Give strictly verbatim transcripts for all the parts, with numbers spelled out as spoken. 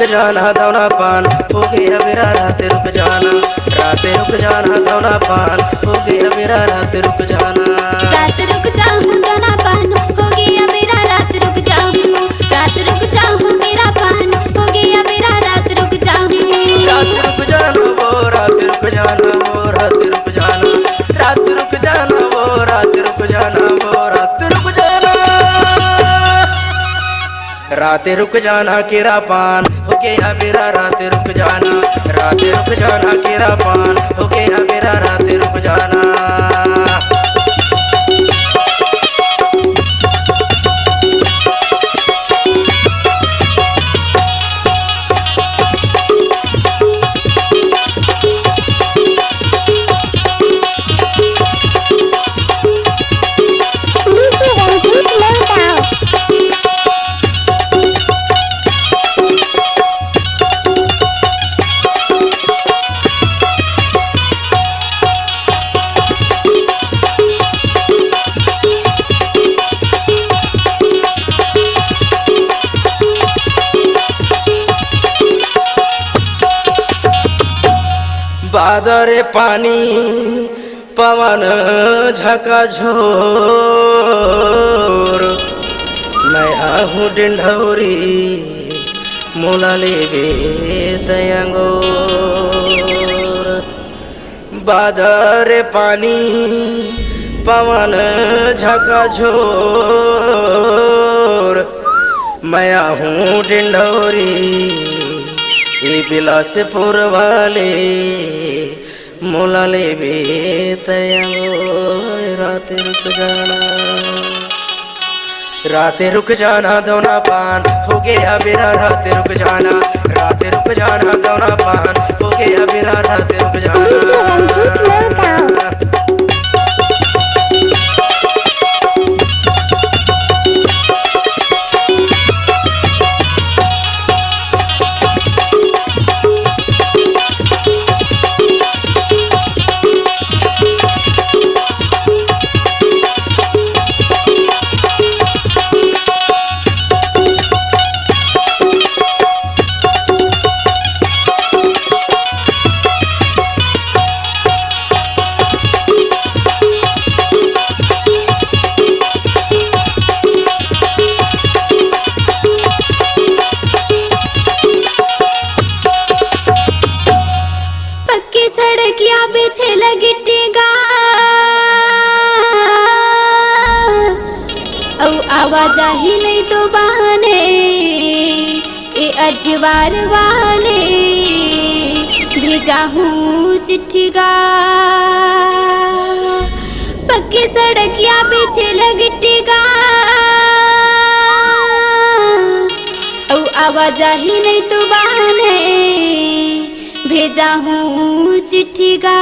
जाना दौना पान हो गया बेरा, रात रुक जाना, रात रुक जाना दौना पान हो गया बेरा, रात रुक जाना। रात रुक जाहूं दौना पान हो गया बेरा, रात रुक जाहूं, रात रुक जाहूं बेरा पान हो गया बेरा, रात रुक जाहूं। रात रुक जाना वो, रात रुक जाना वो, रात रुक जाना, रात रुक जाना वो, रात रुक जाना वो, रात रुक जाना। रात रुक जाना केरा पान हो गया बेरा, रात रुक जाना, रात रुक जाना केरा पान हो गया बेरा, रात रुक जाना। बादर पानी पवन झकझोर, मैं आहूं डिंढौरी मोला लेबे तैं अंगोर। बादर पानी पवन झकझोर, मैं आहूं डिंढौरी ए बिलासपुर वाले मोला लेबे तैं अंगोर। रात रुक जाना, रात रुक जाना दौना पान हो गया बेरा, रात रुक जाना, रात रुक जाना दौना पान हो गया बेरा, रात रुक जाना। पक्की सड़किया बिछे लगिटेगा, अउ आवाजाही नहीं तो बहाने। ए अजवार वाले भेजाहूं चिट्ठी गा, पक्की सड़किया बिछे लगिटेगा, अउ आवाजाही नहीं तो बहाने। भेजाहूं चिट्ठी गा,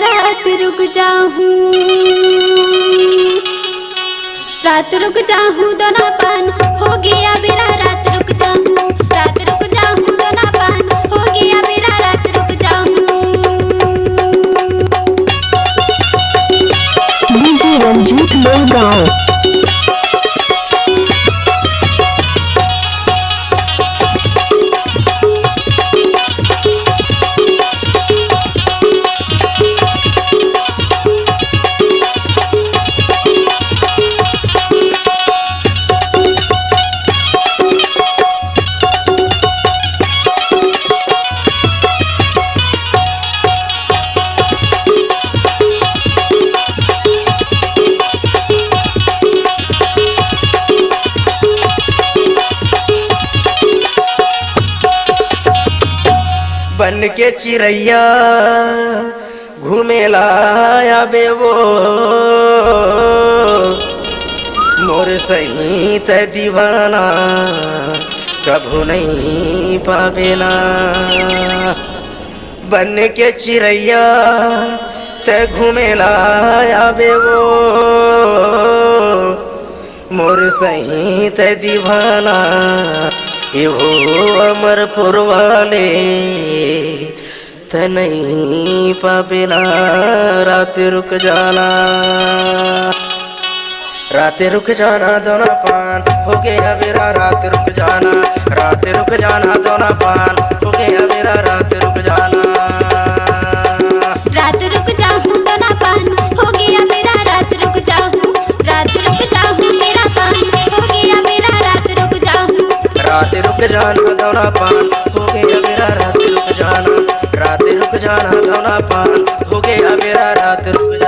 रात रुक जाहूं, रात रुक जाहूं दौना पान हो गया बेरा, रात रुक जाहूं, रात रुक जाहूं दौना पान हो गया बेरा, रात रुक जाहूं। डीजे रंजीत लोहगांव। बन के चिरैया घूमे ला आबे वो, मोर सही तैं दीवाना कभू नहीं पाबे ना। बन के चिरैया तैं घूमे ला आबे वो, मोर सही तैं दीवाना, ए वो अमरपुर वाले, तैं नहीं पाबे ना, रात रुक जाना। रात रुक जाना दौना पान, हो गया बेरा रात रुक जाना। रात रुक जाना दौना पान, हो गया बेरा रात रुक जाना। रात रुक जाहूं दौना पान, हो गया बेरा रात रुक जाहूं। रात रुक जाहूं मेरा पान, हो गया बेरा रात रुक जाहूं। रात रुक जाना दौना पान, हो गया बेरा रात रुक जाना। रात रुक जाना दौना पान, हो गया बेरा रात रुक